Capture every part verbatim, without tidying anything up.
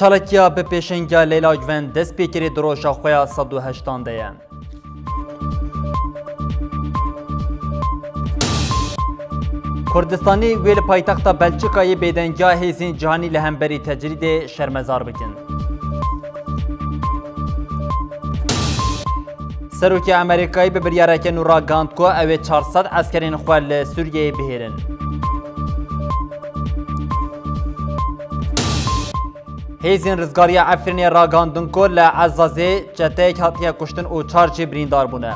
Çalakiya bi pêşengiya Leyla Guven dest pê kirî di roja xwe ya sed û heyştan de ye. Kurdistanî wê li paytexta Belçikayê bêdengiya hêzên cîhanî li hemberî tecrîdê şermezar bikin. Serokê Amerîkayê bi biryareke nû ragihand ku ew ê çar sed eskerên xwe li Sûriyeyê bihêlin. Hêzên rizgariya Efrînê ragihandin ku li Ezazê çeteyek hatiye kuştin û çar jî birîndar bûne.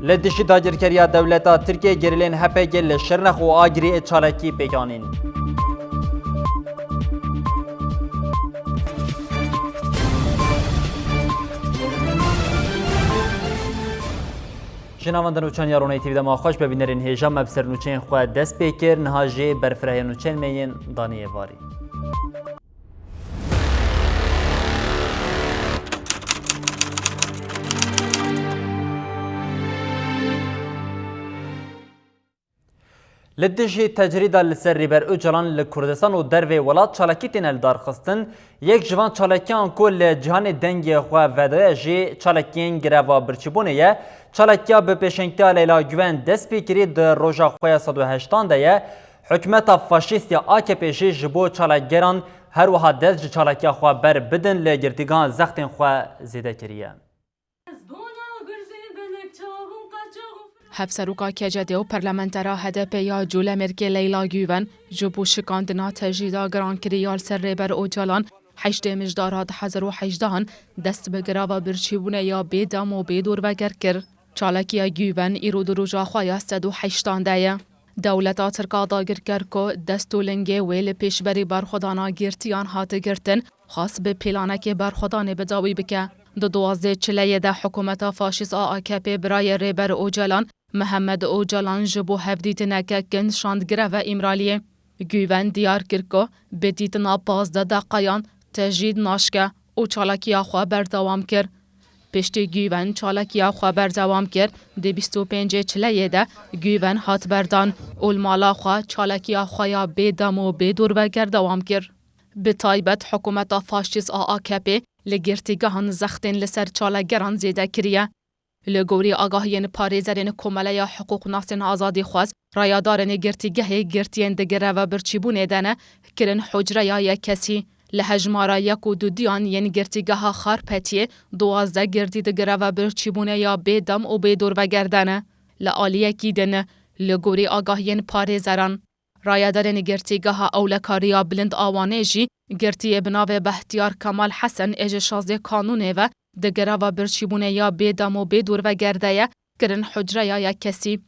Li dijî dagirkeriya dewleta Tirkiyê gerîlên H P G li Şirnex û Agiriyê çalakî pêk anîn. Ji navenda nûçan ya Ronahî T V dema xweş be bînerên hêja me bi ser nûçeyên xwe dest pê kir, niha jî berfirehya nûçeyên me yên danî êvarî. Li dijî tecrîda li ser Rêber Ocalan li Kurdistan û dervê welat çalakî têne lidarxistin. Yek ji van çalakiyan ku li cîhanê dengê xwe vedaye jî çalakiyên greva birçîbûnê ye. Çalakiya bi pêşengtiya Leyla Guven dest pê kirî di roja xwe ya sed û heyştan de ye. Hikûmeta faşîst ya A K P jî ji bo çalakgeran her wiha dest ji çalakiya xwe ber bidin li girtîgehan zextên xwe zêde kiriye. Hevseroka K C D û parlamentera H D P ya Colemêrgê Leyla Guven ji bo şikandina tecrîda girankirî ya li ser Rêber Ocalan heştê Mijdara du hezar û hejdehan dest bi greva birçîbûnê ya bêdem û bêdorveger kir. Çalakiya Guven îro di roja xwe ya sed û heyştan de ye. Dewleta Tirk a dagirker ku dest û lingê wê li pêşberî berxwedana girtiyan hate girtin, xwest bi planekê berxwedanê bi dawî bike. Di duwazdeh çileyê de hikûmeta faşîst a A K P birayê Rêber Ocalan, Mihemed Ocalan ji bo hevdîtineke kin şand greve Îmraliyê. Guven diyar kir ku bi dîtina pazdeh deqayan tecrîd naşke û çalakiya xwe berdewam kir. Piştî Guven çalakiya xwe berdewam kir, di bîst û pêncê çileyê de Guven hat berdan û li mala xwe çalakiya xwe ya bêdem û bêdorveger dewam kir. Bi taybet hikûmeta faşîst a A K P li girtîgehan zextên li ser çalakgeran zêde kiriye. Li gorî agahiyên parêzerên Komeleya Hiqûqnasên Azadîxwaz, rayedarên girtîgehê girtiyên di greva birçîbûnê de ne, kirin hucreya yekkesî. Li hejmara yek û duduyan yên girtîgeha Xarpetiyê duwazdeh girtî di greva birçîbûnê ya bêdem û bêdorveger de ne. Li aliyekî din, li gorî agahiyên parêzeran, rayedarên girtîgeha Ewlekariya Bilind a Wanê jî girtiyê bi navê Behtiyar Kemal Hesen ê ji şazdeh Kanûnê ve di greva birçîbûnê ya bêdem û bêdorveger de ye, kirin hucreya yekkesî.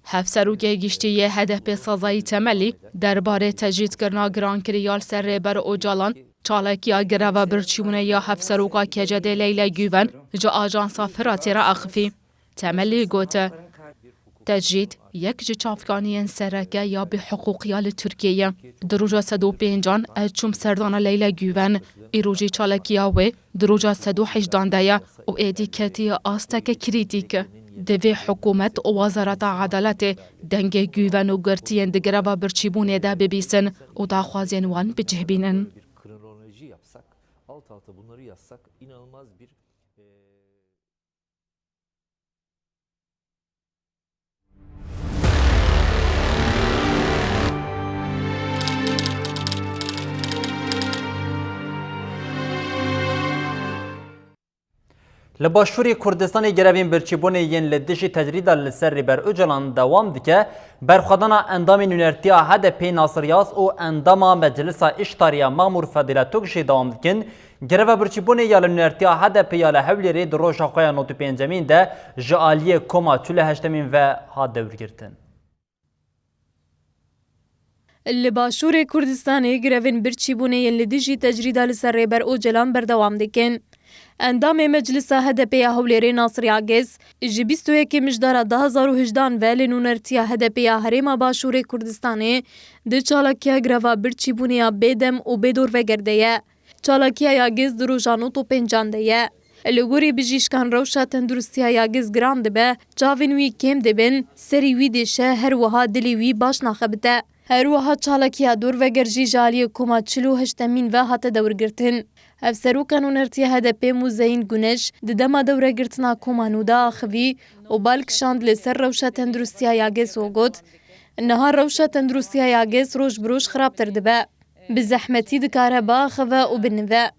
Hevserokê giştî yê H D P Sezayî Temelî derbarê tecrîdkirina girankirî ya li ser Rêber Ocalan, çalakiya greva birçîbûnê ya Hevseroka K C D Leyla Guven ji Ajansa Firatê re axifî. Temelî got, tecrîd yek ji çavkaniyên sereke ya bêhiqûqiya li Tirkiyê ye. Di roja sed û pêncan ez çûm serdana Leyla Guven, îro jî çalakiya wê di roja sed û hejdan de ye û êdî ketiye asteke krîtîk. Divê hikûmet û Wezareta Edaletê dengê Guven û girtiyên di greva birçîbûnê de bibîsin û daxwazên wan bi cih bînin. Bir kronoloji yapsak, alt alta bunları yazsak inanılmaz bir, e, Li Başûrê Kurdistanê grevên birçîbûnê yên li dijî tecrîda li ser Rêber Ocalan dewam dike. Berxwedana endamê nûnertiya H D P Nasir Yaz û endama Meclisa Îştarê ya Mamûr Fedîla Tokşê dewam dikin. Greva birçîbûnê ya li nûnertiya H D P ya li Hewlêrê di roja xwe ya nod û pêncemîn de ji aliyê koma çil û heştemîn ve hat dewrgirtin. Li Başûrê Kurdistanê grevên birçîbûnê yên li dijî tecrîda li ser Rêber Ocalan berdewam dikin. Endamê Meclisa H D P ya Hewlêrê Nasir Yagiz ji bîst û yekê Mijdara du hezar û hejdan ve li nûnertiya H D P ya Herêma Başûrê Kurdistanê di çalakiya greva birçîbûnê ya bêdem û bêdorveger de ye. Çalakiya Yagiz di roja nod û pêncan de ye. Li gorî bijîşkan rewşa tenduristiya Yagiz giran dibe, çavên wî kêm dibin, serî wî dêşe, her wiha dilê wî baş naxebite. Her wiha çalakiya dorveger jî ji aliyê koma çil û heştemîn ve hate dewrgirtin. Hevserok û nûnertiya H D P Muzeyîn Guneş di dema dewregirtina koma nû de axivî û bal kişand li ser rewşa tenduristiya Yagês û got, niha rewşa tenduristiya Yagês roj bi roj xirabtir dibe. Bi zehmetî dikare biaxive û binive.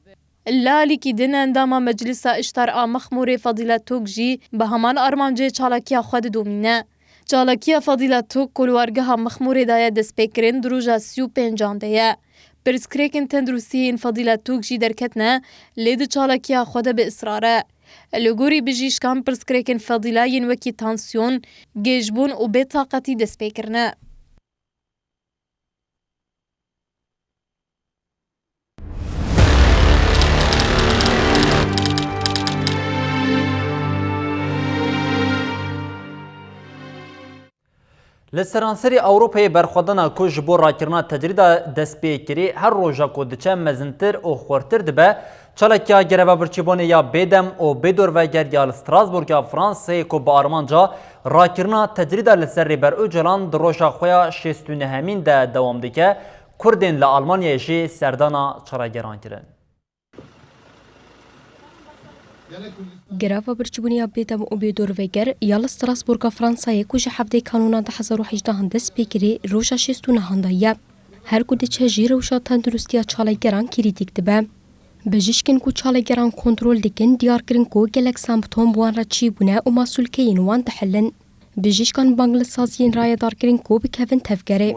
Li alîkî din endama Meclisa Îştar a Mexmûrê Fadîla Tok jî bi heman armancê çalakiya xwe didomîne. Çalakiya Fadîla Tok ku li wargeha Mexmûrê de ye destpêkirin di roja sî û pêncan de ye. Pirsgirêkên tenduristiyê yên Fadîla Tok jî derketine, lê di çalakiya xwe de bi israr e. Li gorî bijîşkan pirsgirêkên Fadîla yên wekî tansiyon, gêjbûn û bêtaqetî dest pê kirine. Li seranserê Ewropayê berxwedana ku ji bo rakirina tecrîda dest pê kirî her roja ku diçe mezintir û xurtir dibe, çalakiya greva birçîbûnê ya bêdem û bêdorveger ya li Strasbourga Fransayê ku bi armanca rakirina tecrîda li ser Rêber Ocalan di roja xwe ya şêst û nehemîn de dewam dike, Kurdên li Almanyayê jî serdana çalageran kirin. Greva birçîbûnê ya bêdem û bêdorveger ya li Strasbourga Fransayê ku ji hevdê Kanûna du hezar û hejdehan dest pê kirî, roja şêst û nehan de ye. Her ku diçe jî rewşa tenduristiya çalakgeran krîtîk dibe. Bijîşkên ku çalakgeran kontrol dikin diyar kirin ku gelek semptom bi wan re çêbûne û masûlkeyên wan dihilin. Bijîşkan bang li saziyên rayedar kirin ku bikevin tevgerê.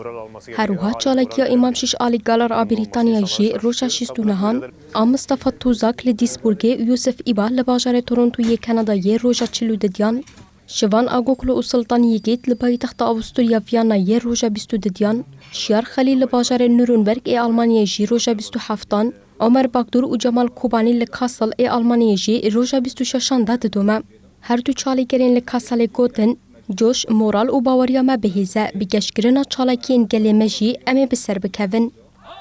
Her wiha çalakiya Îmam Şîş Alî Galar a Brîtanyayê jî roja şêst û nehan a Mustafa Tuzak li Dîsburgê û Yusuf Îba li bajarê Torontoyê Kanadayê roja çil û dudiyan, Şivan Agoklu û Sultan Yigit li paytexta Avusturya Viyanayê roja bîst û dudiyan, Şiyar Xelîl li bajarê Nuremberg ê Almanyayê jî roja bîst û heftan, Omer Bakdûr û Cemal Kobanî li Kassel ê Almanyayê jî roja bîst û şeşan de didome. Her du çalîgerên li Kasselê gotin, coş, moral û baweriya me bihêz e, bi geşkirina çalakiyên gelê me jî em ê bi ser bikevin.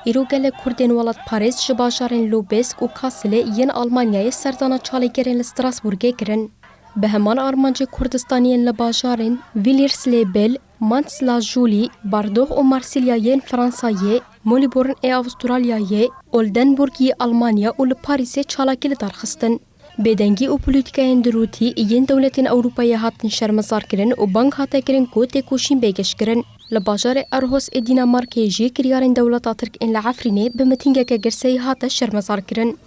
Îro gelek Kurdên welatparêz ji bajarên Lobezk û Kasselê yên Almanyayê serdana çalîgerên li Strasbourgê kirin. Bi heman armancê Kurdistaniyên li bajarên Villers-les-Belles, Mantes-la-Jolie, Bordeaux û Marsilya yên Fransayê, Moliborn ê Avustralyayê, Oldenburg yê Almanya û li Parîsê çalakî li dar xistin. Bêdengî û polîtîkayên dirûtî yên dewletên Ewropayê hatin şermezarkirin û bang hate kirin ku têkoşîn bê geşkirin. Li bajarê Aarhus ê Dînamarkeyê jî kiryarên dewleta Tirk ên li Efrînê bi mitîngeke girseyî hate şermezarkirin.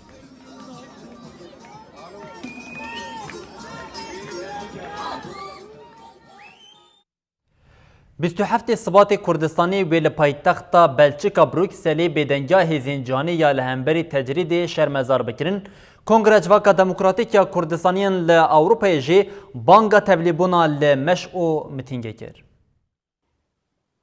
Bîst û heftê Sibatê Kurdistanê wê li paytexta Belçika Brukselê bêdengiya hêzên cîhanê ya li hemberî tecrîdê şermezar bikirin. Kongreya Civaka Demokratîk ya Kurdistanî yên li Ewropayê jî banga tevlîbûna li meş û mitîngê kir.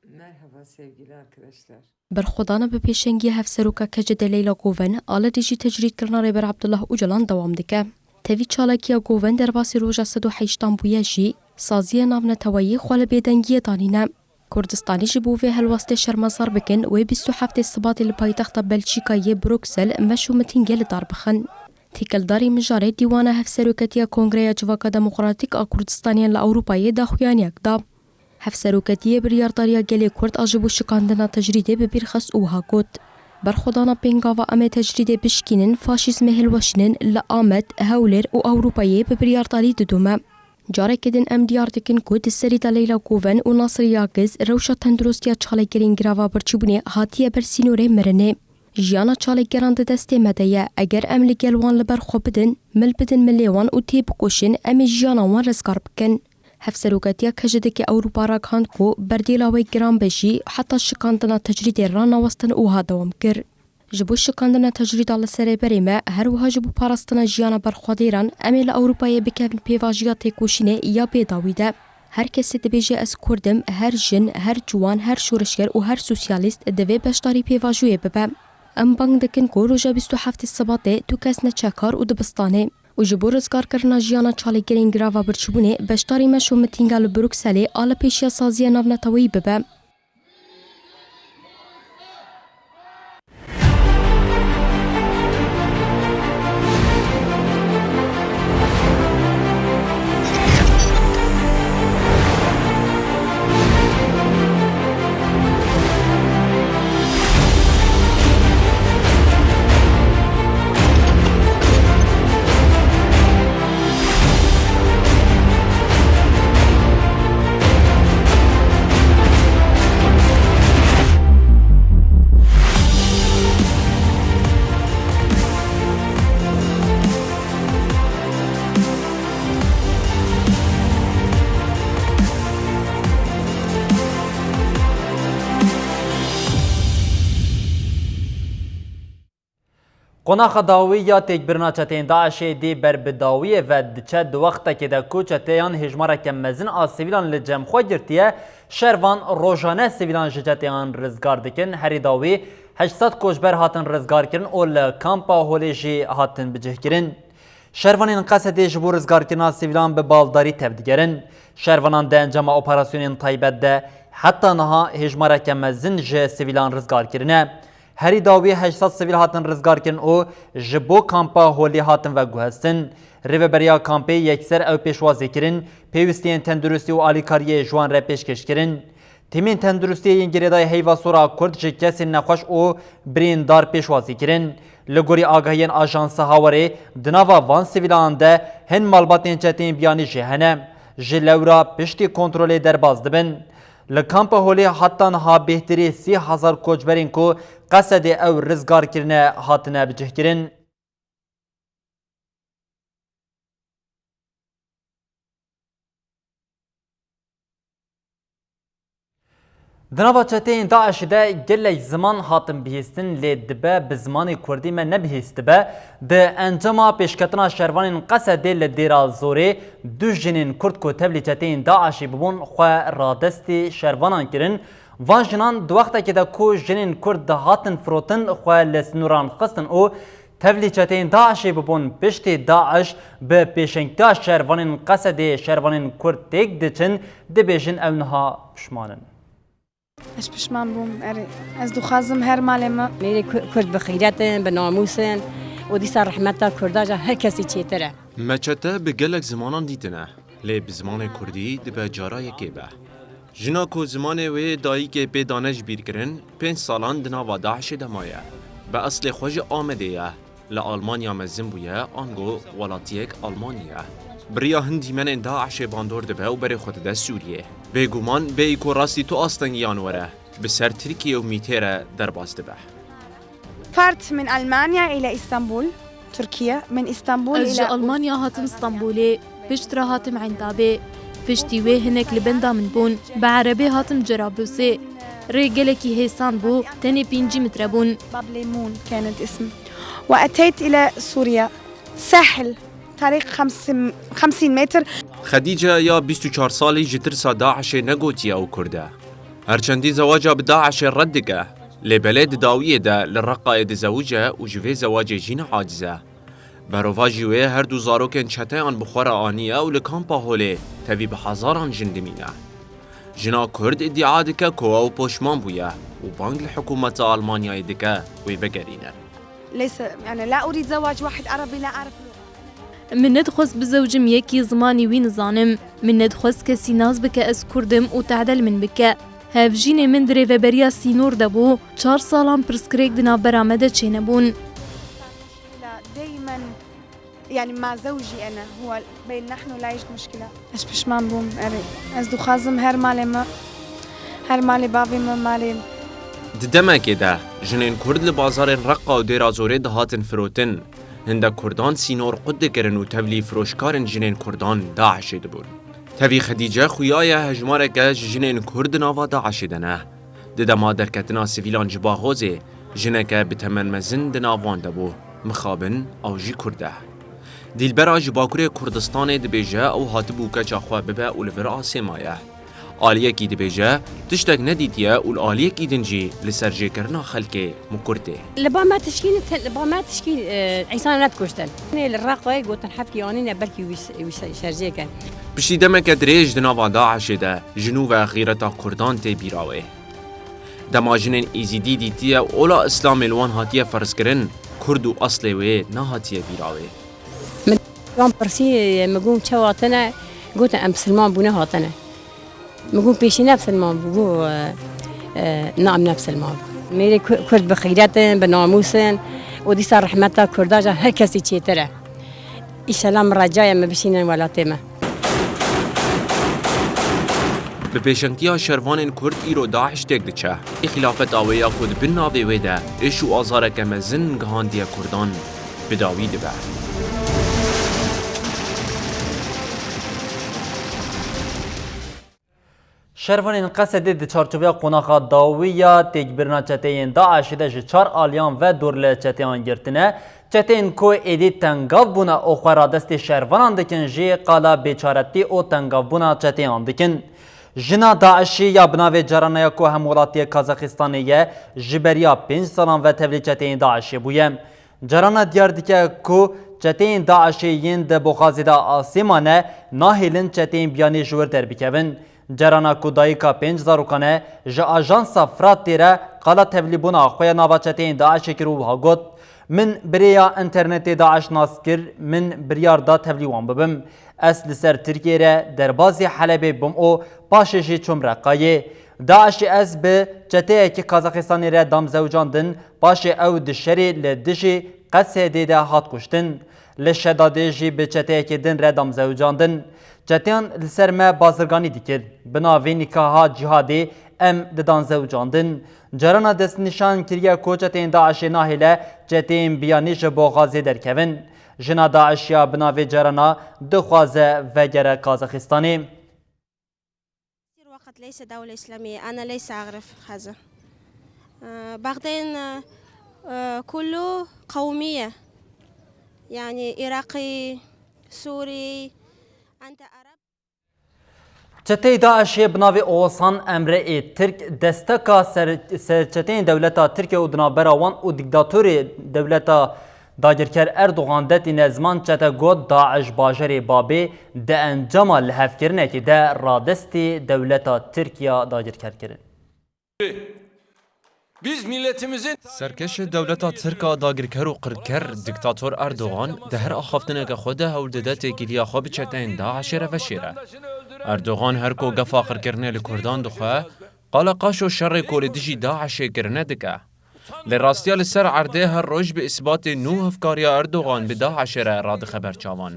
Merhaba sevgili arkadaşlar. Berxwedana bi pêşengiya Hevseroka K C D Leyla Goven a li dijî tecrîdkirina Rêber Abdullah Ocalan dewam dike. Tevî çalakiya Goven derbasî roja sed û heştan bûye jî, saziyên navneteweyî xwe li bêdengiyê danîne. Kurdistanî ji bo vê helwestê şermezar bikin, wê bîst û heftê Sibatê li paytexta Belçîkayê Bruksel meş û mitîngê li dar bixin. Têkildarî mijarê Dîwana Hevseroketiya Kongreya Civaka Demokratîk a Kurdistanê li Ewropayê daxuyaniyek da. Hevseroketiyê biryardariya gelê Kurd a ji bo şikandina tecrîdê bi bîr xist û wiha got, Berxwedana pêngava em ê tecrîdê bişkînin, faşîzmê hilweşînin li Amed, Hewlêr û Ewropayê bi biryardarî didome. Careke din em diyar dikin ku di serî de Leyla Goven û Nasir Yagiz rewşa tenduristiya çalakgerên girava birçîbûnê hatiye ber sînorê mirinê. Jiyana çalakgeran di destê me de ye. Eger em li gel wan li ber xwe bidin, mil bidin milê wan û têbikoşin, em ê jiyana wan rizgar bikin. Hevseroketiya K C D K Ewropa ragihand ku berdêla wê giran be jî heta şikandina tecrîdê ranawestin û wiha dewam kir. Ji bo şikandina tecrîda li ser Rêberê me, her wiha ji bo parastina jiyana berxwedêran, em ê li Ewropayê bikevin pêvajiya têkoşînê ya bê dawî de. Her kesê dibêje ez Kurd im, her jin, her ciwan, her şoreşger û her sosyalîst divê beşdarî pêvajoyê bibe. Em bang dikin ku roja bîst û heftê Sibatê tu kes neçe kar û dibistanê. Û ji bo rizgarkirina jiyana çalakgerên girava birçîbûnê, beşdarî meş û mitînga li Brukselê a li pêşiya saziyên navneteweyî bibe. Qonaxa dawî ya têkbirina çeteyên DAIŞê dê ber bi dawiyê ve diçe, di wextekê de ku çeteyan hêjmareke mezin a sivîlan li cem xwe girtiye, şervan rojane sivîlan ji çeteyan rizgar dikin. Herî dawî heşt sed koçber hatin rizgarkirin û li kampa Holê jî hatin bicihkirin. Şervanên Qesedê ji bo rizgarkirina sivîlan bi baldarî tevdigerin. Şervanan di encama operasyonên taybet de heta niha hêjmareke mezin ji sivîlan rizgar kirine. Herî dawî heşt sed sivîl hatin rizgarkirin û ji bo kampa Holê hatin veguhestin. Rêveberiya kampê yekser ew pêşwazî kirin, pêwîstiyên tenduristî û alîkariyê ji wan re pêşkêş kirin. Tîmên tenduristiyê yên girêdayî Heyva Sor a Kurd ji kesên nexweş û birîndar pêşwazî kirin. Li gorî agahiyên Ajansa Hawarê, di nava van sivîlan de hin malbatên çeteyên biyanî jî hene. Ji lewra piştî kontrolê derbas dibin. Li kampa Holê heta niha bêhtirî sî hezar koçberên ku Qesedê ew rizgar kirine, hatine bicihkirin. Di nava çeteyên DAIŞê de gelek ziman hatin bihîstin, lê dibe bi zimanê kurdî me nebihîstibe. Di encama pêşketina şervanên Qesedê li Dêra Zorê du jinên kurd ku tevlî çeteyên DAIŞê bibûn, xwe radestî şervanan kirin. Van jinan di wextekê de ku jinên kurd dihatin firotin, xwe li sînoran xistin û tevlî çeteyên DAIŞê bibûn. Piştî DAIŞ bi pêşengtiya şervanên Qesedê şervanên kurd têk diçin, dibêjin ew niha pişman in. Ez pişman bûm, erê. Ez dixwazim her malê me. Mêrê Ku-, Kurd bi xîret in, bi namûs in û dîsa rehmeta Kurda ji her kesî çêtir e. Me çete bi gelek zimanan dîtine, lê bi zimanê kurdî dibe cara yekê be. Jina ku zimanê wê dayikê pê dane ji bîr kirin, pênc salan di nava DAIŞê de maye. Bi eslê xwe ji Amedê ye. Li Almanya mezin bûye, ango welatiyek Almanî ye. Bi riya hin dîmenên DAIŞê bandor dibe û berê xwe dide Sûriyê. Bêguman, bêyî ku rastî tu astengiyan were, bi ser Tirkiye û mîtê re derbas dibe. Fert min Almanya ile İstanbul, Türkiye, min İstanbul ile. Ez ji Almanya hatim Stenbolê, pişt re hatim Entabê. Piştî wê hinek li benda min bûn. Bi erebê hatim Cerablusê. Rê gelekî hêsan bû, tenê pêncî metre bûn. Bab Lemûn kênet ism. Ve eteyt ile Suriye. Sehl. Tarîk xemsîn, xemsîn metr. Xedîce ya bîst û çar salî ji tirsa DAIŞê negotiye ew Kurd e. Herçendî zewaca bi DAIŞê red dike, lê belê di dawiyê de li Reqayê dizewice û ji vê zewacê jî ne aciz e. Berovajî wê her du zarokên çeteyan bi xwe re aniye û li kampa Holê tevî bi hezaran jin dimîne. Jina Kurd îdia dike ku ew poşman bûye û bang li hikûmeta Almanyayê dike wê vegerîne. ليس، يعني، لا أريد زواج واحد عربي لا أعرف اللغة. Min nedixwest bizewicim yekî zimanî wî nizanim. Min nedixwest kesî nas bike ez Kurd im û tehdel min bike. Hevjînê min di rêveberiya sînor de bû. Çar salan pirsgirêk di navbera me de çênebûn. دائمًا، يعني، مع زوجي أنا، هو بين نحن لا يوجد مشكلة. Ez pişman bûm, erê. Ez dixwazim her malê me, her malê bavê me, malê. Di demekê de jinên Kurd li bazarên Reqa û Dêra Zorê dihatin firotin. Hindek Kurdan sînor qut dikirin û tevlî firoşkarên jinên Kurdan DAIŞê dibûn. Tevî Xedîce xuya ye hejmareke ji jinên Kurd di nava DAIŞê de ne. Di dema derketina sivîlan ji Baxozê, jineke bi temen mezin di nav wan de bû. Mixabin, ew jî Kurd e. Dîlbera ji Bakurê Kurdistanê dibêje ew hatibû keça xwe bibe û li vir asê maye. Aliyekî dibêje, tiştek nedîtiye û li aliyekî din jî li ser jêkirina xelkê mikur tê. Li ba me tişkî ne, te-, li ba me tişkî, e, însan nedikuştin. Li Reqayê gotin hevkî anîne belkî wî, wî şerjê kin. Piştî demeke dirêj di nava DAIŞê de ji nû ve xîreta Kurdan tê bîra wê. Dema jinên Êzîdî dîtiye ola Îslamê li wan hatiye ferzkirin, Kurd û eslê wê nehatiye bîra wê. Min wan pirsî, min got çawa hatine, gotin em bisilman bûne hatine. Min got pêşî ne bisilman bû, got, e, e, na em ne bisilman bû. Mêrê Ku-, Kurd bi xîret in, bi namûs in û dîsa rehmeta Kurda ji her kesî çêtir e. Îşela min reca ye me bişînin welatê me. Bi pêşengtiya şervanên Kurd îro DAIŞ têk diçe. Xilafeta wê ya ku di bin navê wê de êş û azareke mezin gihandiye Kurdan, bi dawî dibe. Şervanên Qesedê di çarçoveya qonaxa dawî ya têkbirina çeteyên DAIŞê de ji çar aliyan ve dor li çeteyan girtine. Çeteyên ku êdî tengav bûne û xwe radestê şervanan dikin jî qala bêçaretî û tengavbûna çeteyan dikin. Jina DAIŞê ya bi navê Caranaya ku hemwelatiyê Kazaxistanê ye, ji beriya pênc salan ve tevlî çeteyên DAIŞê bûye. Carana diyar dike ku çeteyên DAIŞê yên di Boxazê de asê mane, nahêlin çeteyên biyanî ji wir derbikevin. Carana ku dayika pênc zarokan e, ji ajansa Fratê re qala tevlîbûna xwe ya nava çeteyên DAIŞê kir û wiha got, Min bi rêya înternetê DAIŞ nas kir, min biryar da tevlî wan bibim. Ez li ser Tirkiyê re derbazî Helebê bûm û paşê jî çûm Reqayê. DAIŞê ez bi çeteyekî Kazaxistanê re dam zewicandin, paşê ew di şerê li dijî Qesedê de hat kuştin. Li Şedadê jî bi çeteyekî din re dam zewicandin. Çeteyan li ser me bazirganî dikir. Bi navê nîkaha cîhadê em didan zewicandin. Carana destnîşan kiriye ku çeteyên DAIŞê nahêle çeteyên biyanî ji Boxazê derkevin. Jina DAIŞ ya bi navê Carana dixwaze vegere Kazaxistanê. كثير وقت ليس دولة إسلامية، أنا ليس أعرف هذا. آه، بعدين، آه، آه، كله قومية، يعني عراقي، سوري، أنت عرب. Çeteyê DAIŞê bi navê Oğuzhan Emre ê Tirk desteka ser, serçeteyên dewleta Tirkiye û di navbera wan û dîktatorê dewleta dagirker Erdogan de tîne ziman. Çete got, DAIŞ bajarê Babê di encama lihevkirinekê de radestî dewleta Tirkiye dagirker kirin. Biz milletimizin Serkêşê dewleta Tirk a dagirker û qirker, dîktator Erdogan, di her axaftineke xwe de hewl dide têkiliya xwe bi çeteyên DAIŞê re veşêre. Erdogan her ku gefa qirkirinê li Kurdan dixwe, qala qaşo şerê ku li dijî DAIŞê kirine dike. Lê rastiya li ser erdê her roj bi îsbatê nû hevkariya Erdogan bi DAIŞê re radixe ber çavan.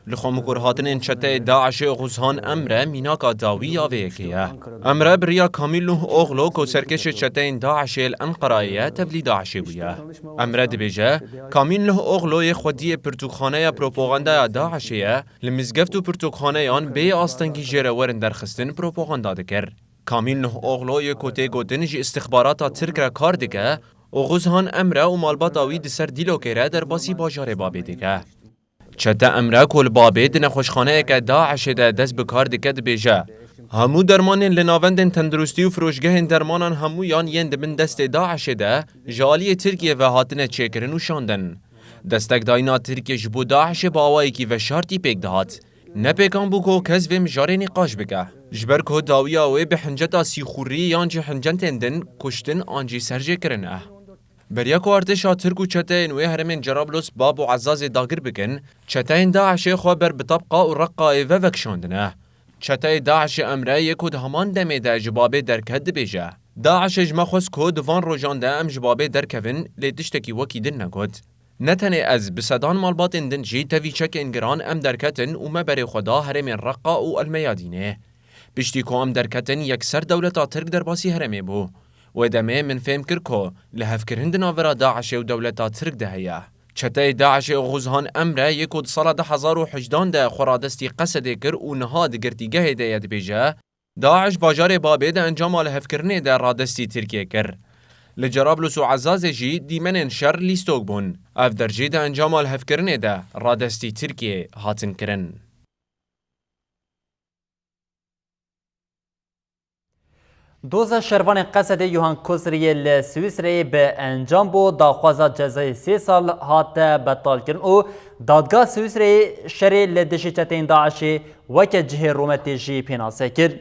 Li xwe mikur hatinên çeteyê DAIŞê Oğuzhan Emre mînaka dawî ya vê yekê ye. Emre bi riya Kamîl Nuh Oglu ku serkêşê çeteyên DAIŞê li Enqerayê ye, tevlî DAIŞê bûye. Emre dibêje, Kamîl Nuh Oglu yê xwediyê pirtûkxaneya propagandaya DAIŞê ye, li mizgeft û pirtûkxaneyan bê astengî jê re werin derxistin propaganda dikir. Kamîl Nuh Oglu yê ku tê gotin ji îstixbarata Tirk re kar dike, Oğuzhan Emre û malbata wî di ser Dîlokê re derbasî bajarê Babê dike. Çete Emre ku li Babê di nexweşxaneyeke DAIŞê de dest bi kar dike dibêje, hemû dermanên li navendên tenduristî û firoşgehên dermanan hemûyan yên di bin destê DAIŞê de ji aliyê Tirkiyê ve hatine çêkirin û şandin. Destekdayîna Tirkiyê ji bo DAIŞê bi awayekî veşartî pêk dihat. Ne pêkan bû ku kes vê mijarê nîqaş bike. Ji ber ku dawiya wê bi hinceta sîxûrî yan jî hincetên din kuştin an jî serjêkirin e. Beriya ku artêşa Tirk û çeteyên wê herêmên Cerablus, Bab û Ezazê dagir bikin, çeteyên DAIŞê xwe ber Bitabqa û Reqqayê ve vekişandine. Çeteyê DAIŞê Emre yê ku di heman demê de ji Babê derket dibêje, DAIŞê ji me xwest ku di van rojan de em ji Babê derkevin, lê tiştekî wekî din negot. Ne tenê ez, bi sedan malbatên din jî tevî çekên giran em derketin û me berê xwe da herêmên Reqqa û El Meyadînê. Piştî ku em derketin, yekser dewleta Tirk derbasî herêmê bû. Wê demê min fêm kir ku lihevkirin di navbera DAIŞê û dewleta Tirk de heye. Çeteyê DAIŞê Oğuzhan Emre yê ku di sala du hezar û hejdan de xwe radestî Qesedê kir û niha di girtîgehê de ye dibêje, DAIŞ bajarê Babê di encama lihevkirinê de radestî Tirkiyê kir. Li Cerablus û Ezazê jî dîmenên şer lîstok bûn. Ev der jî di encama lihevkirinê de radestî Tirkiyê hatin kirin. Doza şervanên Qesedê Johan Koser yê li Swîsreyê bi encam bû, daxwaza cezayê sê sal hate betalkirin û dadgeha Swîsreyê şerê li dijî çeteyên DAIŞê weke cihê rûmetê jî pênase kir.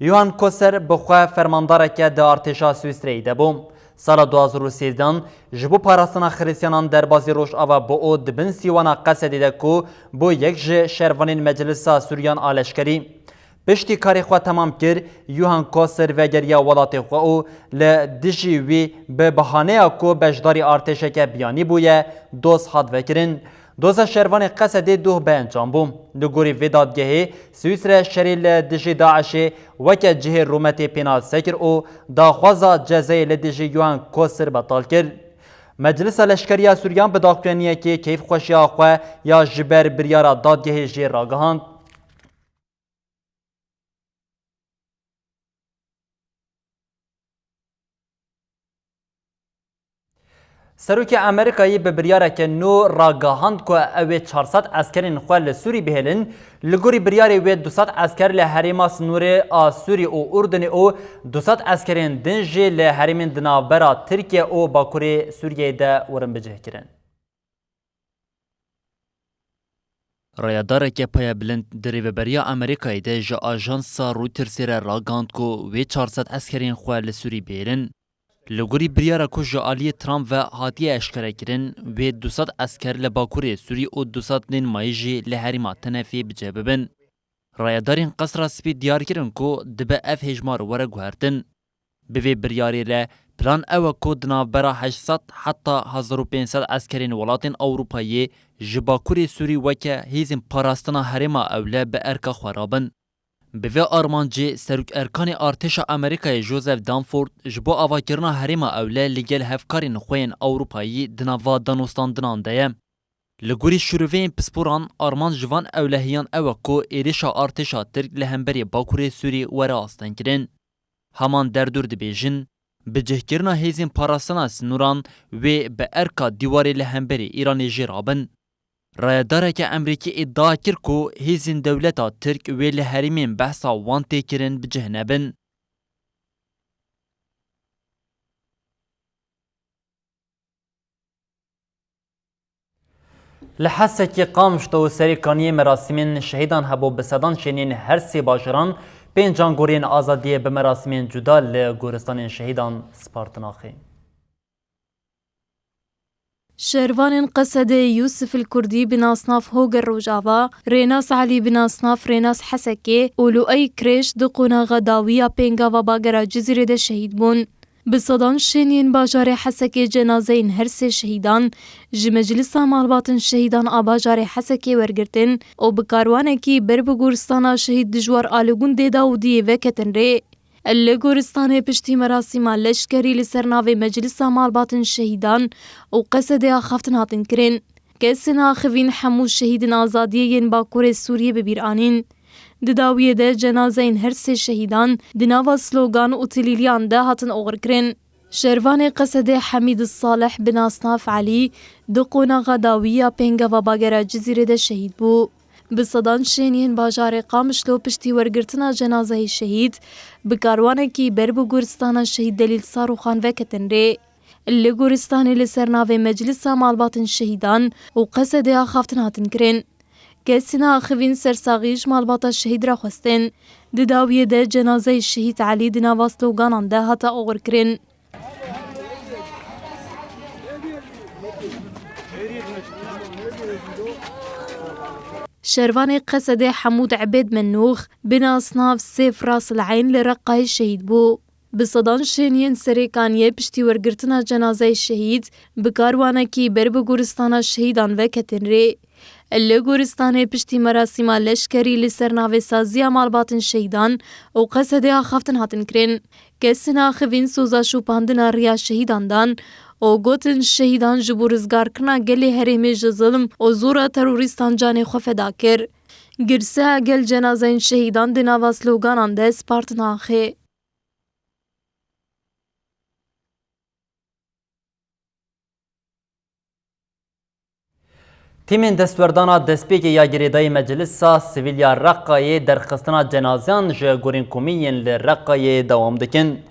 Johan Koser bi xwe fermandareke di artêşa Swîsreyê de bû. Sala du hazar û sêzdeh ji bo parastina Xirîstiyanan derbasî Rojava bû û di bin sîwana Qesedê de ku bû yek ji şervanên Meclisa Sûriyan a leşkerî. Piştî karê xwe temam kir, Johan Koser vegeriya welatê xwe û li dijî wî bi bahaneya ku beşdarî artêşeke biyanî bûye, doz hat vekirin. Doza şervanê Qesedê doh bi encam bû. Li gorî vê dadgehê, Swîsre şerê li dijî DAIŞê weke cihê rûmetê pênase kir û daxwaza cezayê li dijî Johan Koser betal kir. Meclisa Leşkeriya Sûriyan bi daxuyaniyekê keyfxweşiya xwe ya ji ber biryara dadgehê jê ragihand. Serokê Amerîkayê bi biryareke nû ragihand ku ew ê çar sed eskerên xwe li Sûrî bihêlin, li gorî biryarê wê du sed esker li herêma sinûrê a Sûrî û Urdunê û du sed eskerên din jî li herêmên di navbera Tirkiye û Bakurê Sûriyeyê de werin bicihkirin. Rayedareke payebilind di rêveberiya Amerîkayê de ji ajansa Reutersê re ragihand ku wê çar sed eskerên xwe li Sûrî bihêlin. Li gorî biryara ku ji aliyê Trump ve hatiye eşkerekirin, wê du sed esker li Bakurê Sûrî û du sed tên mayî jî li herêma Tenefê bi cih bibin. Rayedarên Qesra Spî diyar kirin ku dibe ev hêjmar were guhertin. Bi vê biryarê re, plan ew e ku di navbera heşt sed heta hezar û pênc sed eskerên welatên Ewropayê ji Bakurê Sûrî weke hêzên parastina herêma Ewle bi erka xwe rabin. Bi vê armancê, Serok Erkanê Artêşa Amerîkayê Joseph Dunford ji bo avakirina herêma Ewle li gel hevkarên xwe yên Ewropayî di nava danûstandinan de ye. Li gorî şûroveyên pisporan, armanc ji van ewlehiyan ew e ku êrişa artêşa Tirk li hemberî Bakurê Sûrî were astengkirin. Heman derdor dibêjin, bicihkirina hêzên parastina sinûran wê bi erka dîwarê li hemberî Îranê jê rabin. Rayedareke Emerîkî îdia kir ku hêzên dewleta Tirk wê li herêmên behsa wan tê kirin bi cih nebin. Li Hesekê, Qamişlo û Serêkaniyê merasîmên şehîdan hebû, bi sedan şêniyên her sê bajaran, pênc angoriyên azadiyê bi merasîmên cuda li goristanên şehîdan spartin axê. Şervanên Qesedê Yûsif il Kurdî bi nasnav Hoger Rojava, Rênas Elî bi nasnav Rênas Hesekê û Luey Krêş di qonaxa dawî ya Pêngava bagera Cizîrê de şehîd bûn. Bi sedan şêniyên bajarê Hesekê cenazeyên her sê şehîdan ji Meclisa Malbatên Şehîdan a bajarê Hesekê wergirtin û bi karwanekî ber bi goristana şehîd Dijwar a li gundê Dawûdiyê veketin rê. Li goristanê piştî merasîma leşkerî li ser navê Meclisa Malbatên Şehîdan û Qesedê axaftin hatin kirin. Kesên axivîn hemû şehîdên azadiyê yên Bakurê Sûriyê bi bîr anîn. Di dawiyê de cenazeyên her sê şehîdan di nava slogan û tilîliyan de hatin oxirkirin. Şervanê Qesedê Hemîd Salih bi nasnav Elî di qonaxa dawî ya Pêngava bagera Cizîrê de şehîd bû. Bi sedan şêniyên bajarê Qamişlo piştî wergirtina cenazeyê şehîd, bi karwanekî ber bi goristana şehîd Delîl Sarûxan veketin rê. Li goristanê li ser navê Meclisa Malbatên Şehîdan û Qesedê axaftin hatin kirin. Kesên axivîn sersaxî ji malbata şehîd re xwestin. Di dawiyê de cenazeyê şehîd Elî di nava sloganan de hate oxirkirin. Şervanê Qesedê Hemûd Ebêd Menûx bi nasnav Sêf Ras el Eyn li Reqayê şehîd bû. Bi sedan şêniyên Serêkaniyê piştî wergirtina cenazeyê şehîd, bi karwanekî ber bi goristana şehîdan veketin rê. Li goristanê piştî merasîma leşkerî li ser navê Saziya Malbatên Şehîdan û Qesedê axaftin hatin kirin. Kesên axivîn soza şopandina riya şehîdan dan û gotin, şehîdan ji bo rizgarkirina gelê herêmê ji zilm û zora terorîstan canê xwe feda kir. Girse gel cenazeyên şehîdan di nava sloganan de spartin axê. Tîmên destwerdana destpêkê ya girêdayî Meclisa Sivîl ya Reqayê derxistina cenazeyan ji gorînkomî yên li Reqayê dewam dikin.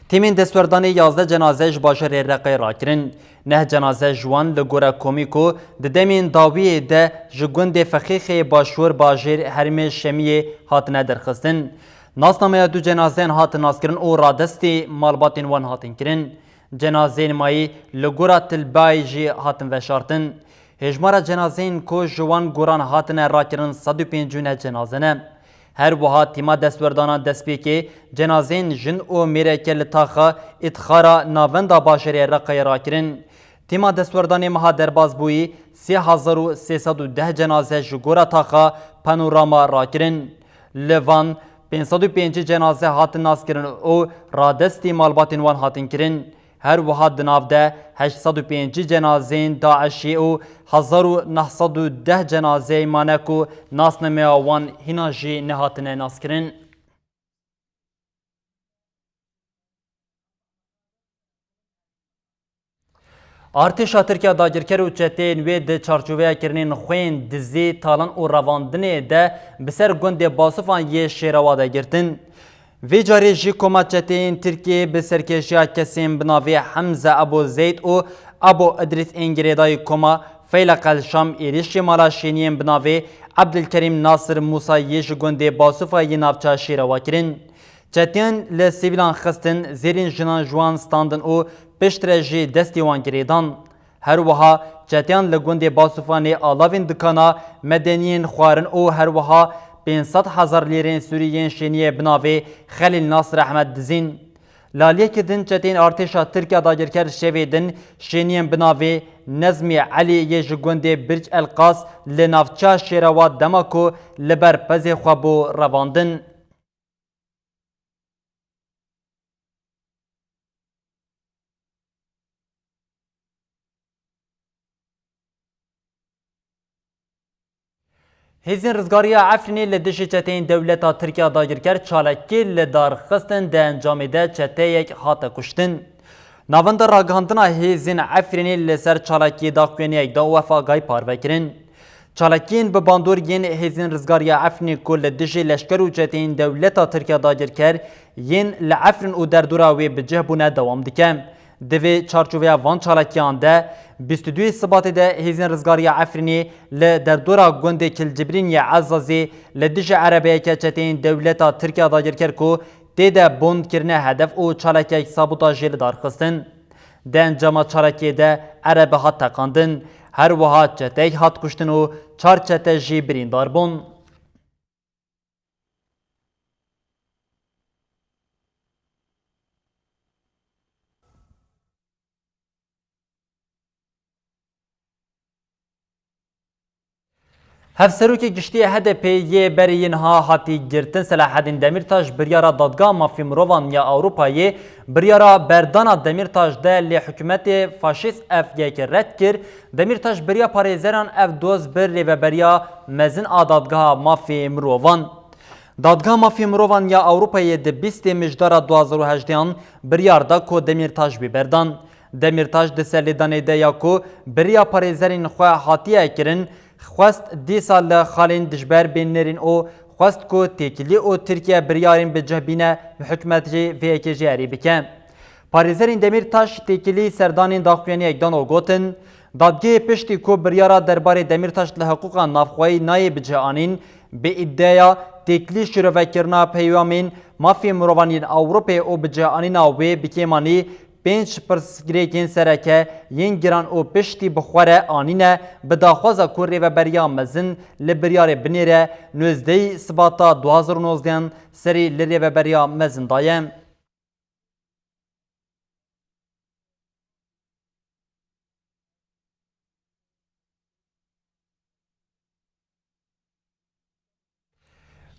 Tîmên destwerdanê yazdeh cenaze ji bajarê Reqayê rakirin. Neh cenaze ji wan li gora komî ku di demên dawiyê de ji gundê Fexîxê Başûr bajêr herêmê Şemiyê hatine derxistin. Nasnameya du cenazeyan hatin naskirin û radestî malbatên wan hatin kirin. Cenazeyên mayî li gora Tilbayê jî hatin veşartin. Hêjmara cenazeyên ku ji wan goran hatine rakirin sed û pêncî û neh cenaze ne. Her wiha tîma destwerdana destpêkê cenazeyên jin û mêreke li taxa Îtxara navenda bajarê Reqayê rakirin. Tîma destwerdanê meha derbas bûyî sê hezar û sê sed û deh cenaze ji gora taxa Panorama rakirin. Li van pênc sed û pêncî cenaze hatin naskirin û radestî malbatên wan hatin kirin. Her wiha di nav de heşt sed û pêncî cenazeyên DAIŞê û hezar û neh sed û deh cenazeyê mane ku nasnameya wan hîna jî nehatine naskirin. Artêşa Tirkiya dagirker û çeteyên wê di çarçoveya kirinên xwên, dizî, talan û revandinê de bi ser gundê Basufan yê Şêrewa de girtin. Vê carê jî koma çeteyên Tirkiyê bi serkêşiya kesên bi navê Hemze Ebo Zeyd û Ebo Idrîs ên girêdayî koma Feyleq El Şam êrîşî mala şêniyên bi navê Ebdilkerîm Nasir Mûsa yê ji gundê Basufa yê navça Şêrewa kirin. Çeteyên li sivîlan xistin, zêrîn jinan ji wan standin û piştre jî destê wan girêdan. Her wiha çeteyan li gundê Basufanê alavên dikana medeniyên xwarin û her wiha pênc sed hezar lîrên sûrî yên şêniyê bi navê Xelîl Nasir Ehmed dizîn. Li aliyekî din çeteyên artêşa Tirkiya dagirker şevê din şêniyên bi navê Nezmî Elî yê ji gundê Birc El Qas li navça Şêrewa dema ku li ber pezê xwe bû revandin. Hêzên Rizgariya Efrînê li dijî çeteyên dewleta Tirkiya dagirker çalakî li dar xistin, di encamê de çeteyek hate kuştin. Navenda ragihandina hêzên Efrînê li ser çalakiyê daxuyaniyek da û ev agahî parve kirin. Çalakiyên bi bandor yên Hêzên Rizgariya Efrînê ku li dijî leşker û çeteyên dewleta Tirkiya dagirker yên li Efrîn û derdora wê bi cih bûne dewam dike. Di vê çarçoveya van çalakiyan de, bîst û duyê Sibatê de Hêzên Rizgariya Efrînê li derdora gundê Kilcibrîn yê Ezazê li dijî erebeyeke çeteyên dewleta Tirkiya dagirker ku tê de bond kirine hedef û çalakiyek sabotajê li dar xistin. Di encama çalakiyê de erebe hat teqandin. Her wiha çeteyek hat kuştin û çar çete jî birîndar bûn. Hevserokê Giştî yê H D P yê berê yê niha hatî girtin Selahedîn Demîrtaş biryara Dadgeha Mafê Mirovan ya Ewropayê biryara berdana Demîrtaş de lê hikûmetê faşîst ev yek red kir. Demîrtaş beriya parêzeran ev doz bi rêveberiya mezin a Dadgeha Mafê Mirovan. Dadgeha Mafê Mirovan ya Ewropayê di bîstê Mijdara du hazar û hejdehan biryar da ku Demîrtaş bê berdan. Demîrtaş di serlêdanê de ya ku beriya parêzerên xwe hatiye kirin, xwest dîsa li xalên dijber bên nêrîn û xwest ku têkilî û Tirkiye biryarên bi cih bîne hikûmetê vê yekê jî erê bike. Parêzerên Demîrtaş têkilî serdanên daxuyaniyek dan û gotin, Dadgehê piştî ku biryara derbarê Demîrtaş li hiqûqa navxweyî nayê bi cih anîn, bi îdeya têkilî şirovekirina peywamên mafê mirovan yên Ewropê û bi cih anîna wê bi kêmanî pênc pirsgirêkên sereke yên giran û piştî bi xwe re anîne, bi daxwaza ku rêveberiya mezin li biryarê binêre, nozdehî Sibata du hazar û nozdehan serî li rêveberiya mezin daye.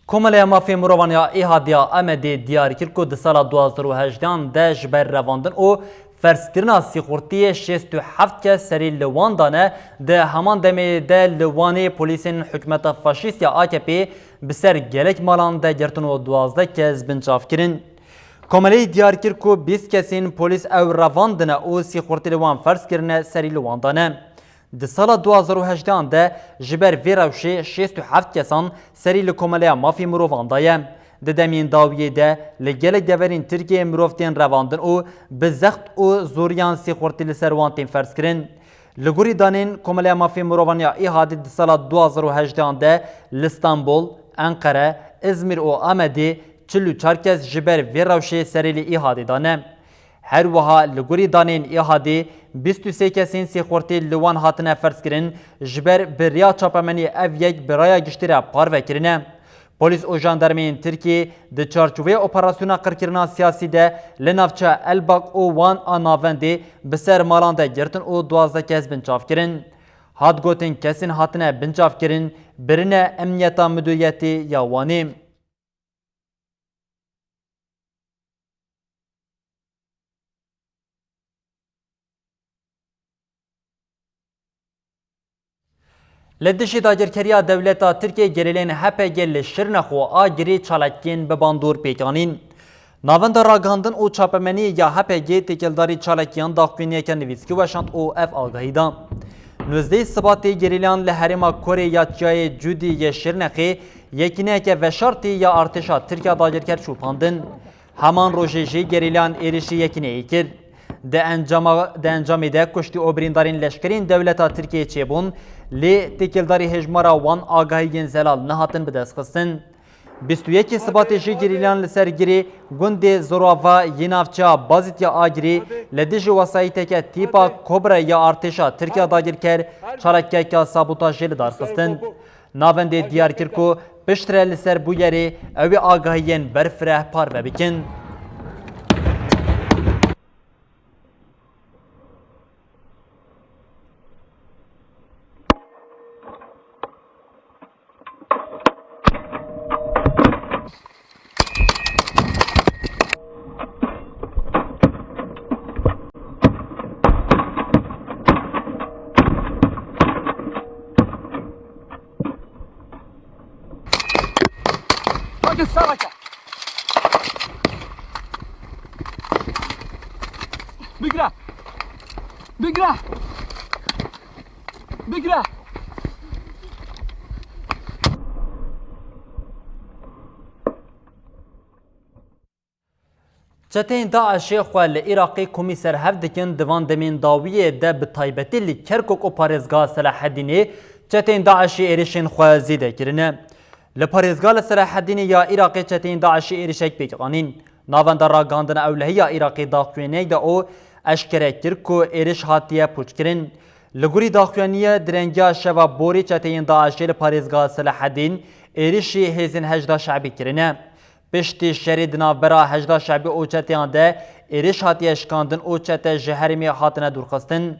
Komeleya Mafê Mirovan ya Îhadê ya Amedê diyar kir ku di sala du hazar û hejdehan de ji ber revandin û ferzkirina sîxurtiyê şêst û heft kes serî li wan dane, di heman demê de li Wanê polîsên hikûmeta faşîst ya A K P bi ser gelek malan de girtin û duwazdeh kes binçav kirin. Komeleyê diyar kir ku bîst kesên polîs ew revandine û sîxurtî li wan ferz kirine serî li wan dane. Di sala du hazar û hejdehan de ji ber vê rewşê şêst û heft kesan serî li Komeleya Mafê Mirovan daye. Di demên dawiyê de li gelek deverên Tirkiyeyê mirov tên revandin û bi zext û zoriyan sîxurtî li ser wan tên ferzkirin. Li gorî danên Komeleya Mafê Mirovan ya Îhadê di sala du hazar û hejdehan de li Stenbol, Enqere, Îzmîr û Amedê çil û çar kes ji ber vê rewşê serê li Îhadê dane. Her wiha li gorî danên Îhadê bîst û sê kesên sîxurtî li wan hatine ferzkirin, ji ber bi riya çapemeniyê ev yek bi raya giştî re parve kirine. Polîs û jandarmeyên Tirkiyê di çarçoveyê operasyona qirkirina siyasî de li navça Elbak û Wan a navendê bi ser malan de girtin û duwazdeh kes binçav kirin. Hat gotin kesên hatine binçavkirin birine Emniyeta Midûriyetê ya Wanê. Li dijî dagirkeriya dewleta Tirkiyê gerîlên H P G li Şirnex û Agirî çalakiyên bi bandor pêk anîn. Navenda Ragihandin û Çapemeniyê ya H P G têkildarî çalakiyan daxuyaniyeke nivîskî weşand û ev agahî da. Nozdehê Sibatê gerîlayan li herêma Korê ya Çiyayê Cûdî yê Şirnexê yekîneyeke veşartî ya artêşa Tirkiya dagirker şopandin. Heman rojê jî gerîlayan êrişî yekîneyê kir. Di encama, di encamê de kuştî û birîndarên leşkerên dewleta Tirkiyê çêbûn, lê têkildarî hejmara wan agahiyên zelal nehatin bidestxistin. Bîst û yekê Sibatê jî gerîlayan li ser girê gundê Zorava yê navçeya Bazîtiya Agirê li dijî wesayîteke tîpa Kobra ya artêşa Tirkiya dagirker çalakiyeke sabotajê li dar xistin. Navendê diyar kir ku piştre li ser bûyerê ew ê agahiyên berfireh parve bikin. Hadi saraka. Bigre. Bigre. Bigre. Çeteyên DAIŞê xwe li Iraqê komî serhev dikin, di van demên dawiyê de bi taybetî li Kerkûk û parêzgeha Selaheddînê çeteyên DAIŞê êrişên xwe zêde kirine. Li parêzgeha li Selaheddînê ya Iraqê çeteyên DAIŞê êrişek pêk anîn. Navenda Ragihandina Ewlehî ya Iraqê daxuyaniyek da û eşkere kir ku êriş hatiye pûçkirin. Li gorî daxuyaniye, direngiya şeva borî çeteyên DAIŞê li parêzgeha Selaheddîn êrişî hêzên Heşda Şebî kirine. Piştî şerê di navbera Heşda Şebî û çeteyan de êrîş hatiye şikandin û çete ji herêmê hatine dûrxistin.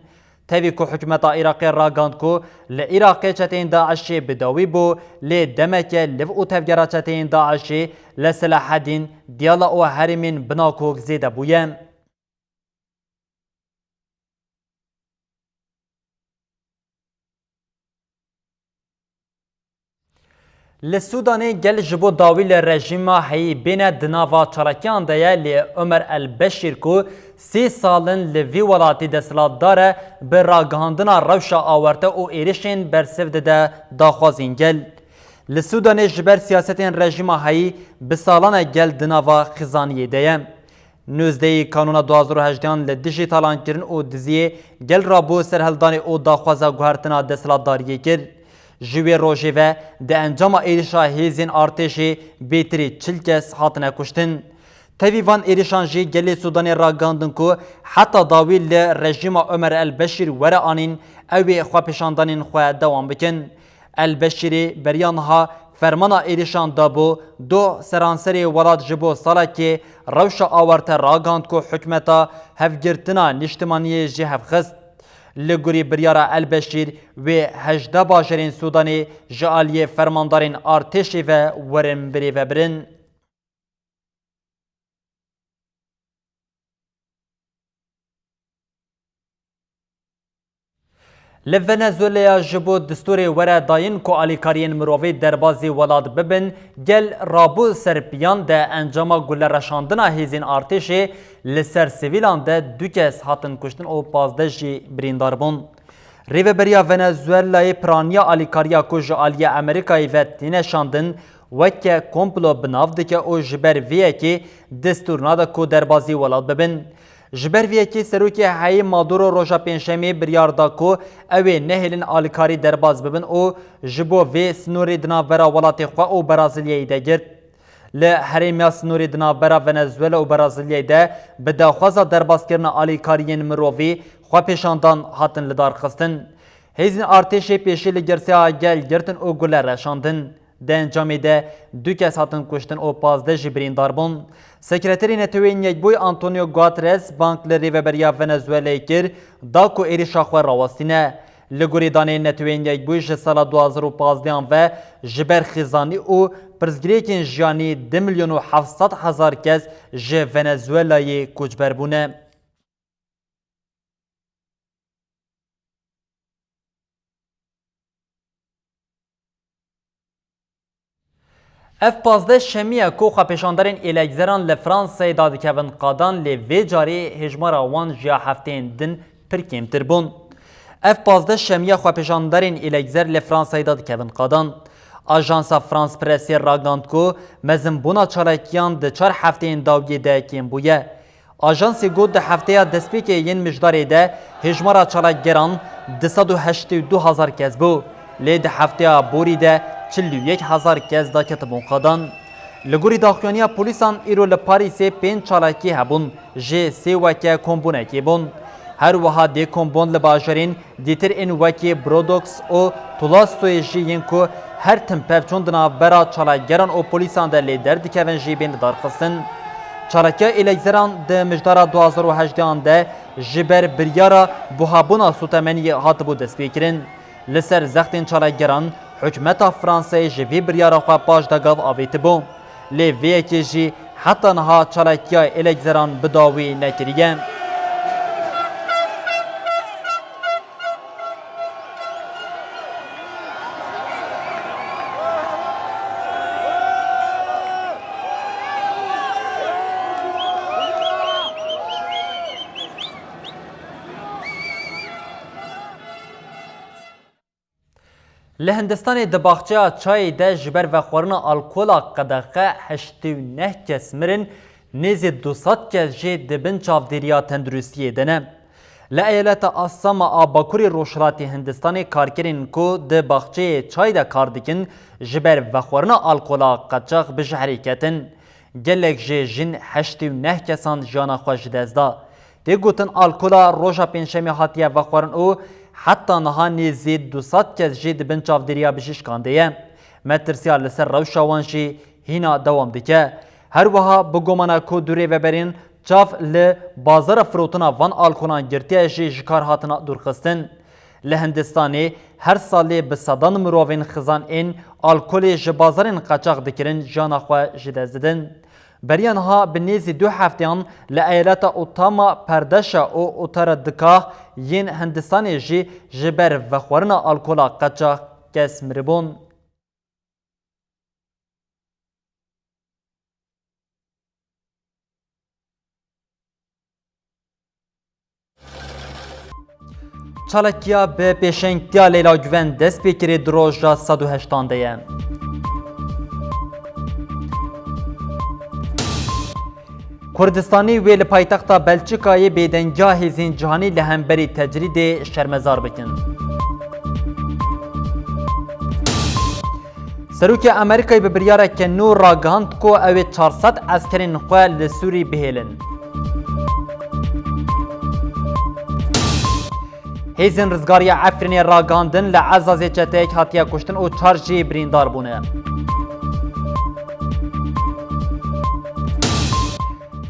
Tevî ku hikûmeta Iraqê ragihand ku li Iraqê çeteyên DAIŞê bi dawî bû, lê demeke liv û tevgera çeteyên DAIŞê li Selaheddîn, Diyala û herêmên Binakok zêde bûye. Li Sûdanê gel ji bo dawî li rejîma heyî bêne di nava çalakiyan de ye, lê Omer El Beşîr ku sê sal in li vî welatî desthilatdar e, bi ragihandina rewşa awarte û êrişên bersiv dide daxwazên gel. Li Sûdanê ji ber siyasetên rejîma heyî bi salan e gel di nava xizaniyê de ye. Nozdehê Kanûna du hazar û hejdehan li dijî talankirin û diziyê gel rabû serhildanê û daxwaza guhertina desthilatdariyê kir. Ji wê rojê ve di encama êrişa hêzên artêşê bêtirî çil kes hatine kuştin. Tevî van êrişan jî gelê Sûdanê ragihandin ku heta dawî li rejîma Omer El Beşîr were anîn, ew ê xwepêşandanên xwe dewam bikin. El Beşîrê beriya niha fermana êrişan dabû, doh seranserê welat ji bo salekê rewşa awarte ragihand ku hikûmeta hevgirtina nîştimaniyê ji hev xist. Li gorî biryara El Beşîr, wê hejdeh bajarên Sûdanê ji aliyê fermandarên artêşê ve werin birêvebirin. Li Venezuelaya ji bo distûrê were dayîn ku alîkariyên mirovî derbazî welat bibin, gel rabû ser piyan de encama gulereşandina hêzên artêşê li ser sivîlan de du kes hatin kuştin û pazdeh jî birîndar bûn. Rêveberiya Venezuelayê piraniya alîkariya ku ji aliyê Amerîkayê ve têne şandin, weke komplo bi nav dike û ji ber vê yekê destûr nade ku derbazî welat bibin. Ji ber vê yekê serokê heyî Maduro roja Pêncşemê biryar da ku ew ê nehêlin alîkarî derbaz bibin û ji bo vê sînorê di navbera welatê xwe û Brazilyayê de girt. Li herêma sînorê di navbera Venezuela û Brazilyayê de bi daxwaza derbazkirina alîkariyên mirovî xwepêşandan hatin lidarxistin. Hêzên artêşê pêşî li girseha gel girtin û gule reşandin. Di encamê de du kes hatin kuştin û pazdeh jî birîndar bûn. Sekreterê Neteweyên Yekbûyî Antonio Guterres bang li Rêveberiya Venezuelayê kir, da ku êrişa xwe rawestîne. Li gorî daneyên Neteweyên Yekbûyî ji sala du hazar û pazdehan ve ji ber xizanî û pirsgirêkên jiyanî du milyon û heft sed hezar kes ji Venezuelayê koçber bûne. Ev pazdeh şemiye ku xwepêşanderên êlekzeran li Fransayê dadikevin qadan, lê vê carê hêjmara wan ji ya hefteyên din pir kêmtir bûn. Ev pazdeh şemiye xwepêşanderên êlekzer li Fransayê dadikevin qadan. Ajansa France Pressê ragihand ku mezinbûna çalakiyan di çar hefteyên dawiyê de kêm bûye. Ajansê got, di hefteya destpêkê yên mijdarê de hêjmara çalakgeran du sed û heştê û du hezar kes bû, lê di hefteya borî de çil û yek hezar kes daketibûn qadan. Li gorî daxuyaniya polîsan, îro li Parîsê pênc çalakî hebûn, jê sê weke kombûnekê bûn. Her wiha dê kombûn li bajarên dîtir ên wekî Brodoks û Tulastoyê jî yên ku her tim pevçûn di navbera çalakgeran û polîsan de lê derdikevin jî bên lidarxistin. Çalakiya êlekzeran di mijdara du hezar û hejdehan de ji ber biryara buhabûna sotemeniyê hatibû destpêkirin. Li ser zextên çalakgeran, hikûmeta Fransayê ji vê biryara xwe paşdagiv avêtibû. Lê vê yekê jî heta niha çalakiya êlekzeran bi dawî nekiriye. Li Hindistanê di baxçeya çayê de ji ber vexwarina alkola qedexe heştê û neh kes mirin, nêzî du sed kes jî di bin çavdêriya tenduristiyê de ne. Li eyaleta Assama a Bakurê Rojhilatê Hindistanê karkerên ku di baxçeyê çay de kar dikin, ji ber vexwarina alkola qeçax bi jehrê ketin. Gelek jê jin heştê û neh kesan jiyana xwe ji dest da. Tê gotin alkola roja pêncşemê hatiye vexwarin û heta niha nêzî du sed kes jê di bin çavdêriya bijîşkan de ye. Metirsiya li ser rewşa wan jî hîna dewam dike. Her wiha bi gomana ku du rêveberên çav li bazara firotina van alkolan girtiye jî ji kar hatina dûrxistin. Li Hindistanê her salê bi sedan mirovên xizan ên alkolê ji bazarên qeçax dikirin jiyana xwe ji dest didin. Beriya niha bi nêzî du hefteyan li eyaleta Uttama Perdesha û Uttaradhika yên Hindistanê jî ji ber vexwarina alkola qeçax kes miribûn. Çalakiya bi pêşengtiya Leyla Guven dest pê kirê di roja sed û heyştan de ye. Kurdistanî wê li paytexta Belçikayê bêdengiya hêzên cîhanî li hemberî tecrîdê şermezar bikin. Serokê Amerîkayê bi biryareke nû ragihand ku ew ê çar sed eskerên xwe li Sûrî bihêlin. Hêzên Rizgariya Efrînê ragihandin, li Ezazê çeteyek hatiye kuştin û çar jî birîndar bûne.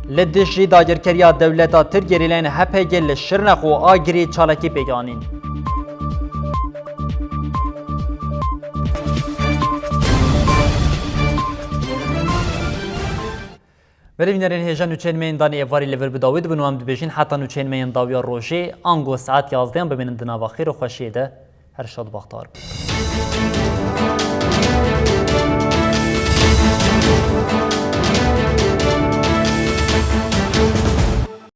Li dijî dagirkeriya dewleta Tirkiyê, rêlên H P G li Şirnex û Agirî çalakî pêk anîn. Belê bînerên hêja, nûçeyên me yên danê êvarî li vir bi dawî dibin û em dibêjin heta nûçeyên me yên dawiya rojê, ango saet yazdeyan bimînin di nava xêr û xweşiyê de. Her şad û baxtewar bin.